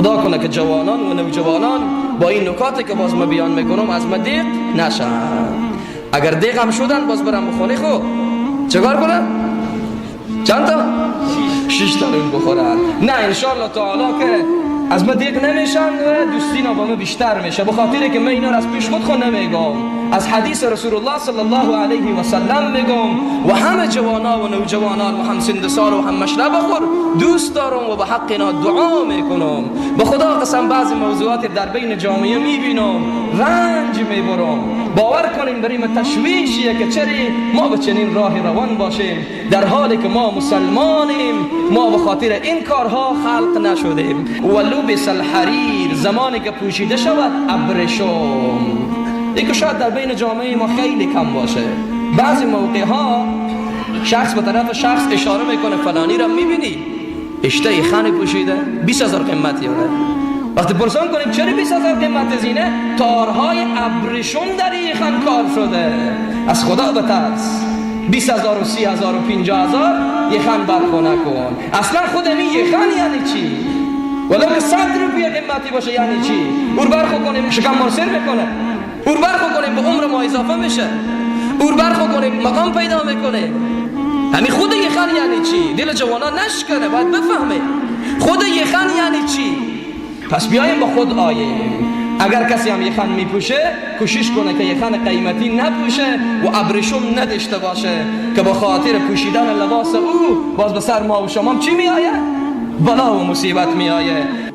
خدا کنه که جوانان و نوجوانان با این نکاتی که باز ما بیان میکنم از ما دیق نشن. اگر دیق هم شدن باز برم بخونه خو چکار کنم؟ چند تا؟ 6 تا نون بخورن. نه انشالله تعالی که از ما دیق نمیشن و دوستی با ما بیشتر میشه، به خاطر که من اینا رو از پیش خود نمیگم، از حدیث رسول الله صلی الله علیه و سلم میگم و همه جوانا و نوجوانان و هم سندسار و هم مشرب خور دوست دارم و به حق اینا دعا میکنم. به خدا قسم بعضی موضوعات در بین جامعه میبینم رنج میبرم. باور کنین برای ما تشویشیه که چرا ما به چنین راه روان باشیم، در حالی که ما مسلمانیم، ما به خاطر این کارها خلق نشدیم. و لبس الحریر، زمانی که پوشیده شود ابرشم. این که شاید در بین جامعه ما خیلی کم باشه. بعضی موقع ها شخص به طرف شخص اشاره میکنه، فلانی را میبینی اشته خانه پوشیده 20,000 قیمتی داره. وقتی پرسان کنیم چرا 20,000 قیمت زینه، تارهای ابریشم در این خان کار شده. از خدا بترس، 20,000 و 30,000 و 50,000 یه خان برخو نکن. اصلا خود این یه خان یعنی چی؟ ولو که 100 روپیه قیمتی باشه یعنی چی؟ اور برخو کنیم شکم ما سر میکنه، اور برخو کنیم به عمر ما اضافه میشه، اور برخو کنیم مقام پیدا میکنه. همین خود یه خان یعنی چی؟ دل جوانان نشکنه، باید بفهمه خود یه خان یعنی چی. پس بیایم با خود آییم. اگر کسی هم یخن میپوشه کوشش کنه که یخن قیمتی نپوشه و ابریشم نداشته باشه که با خاطر پوشیدن لباس او باز به سر ما و شما چی میآید؟ بلا و مصیبت میآید.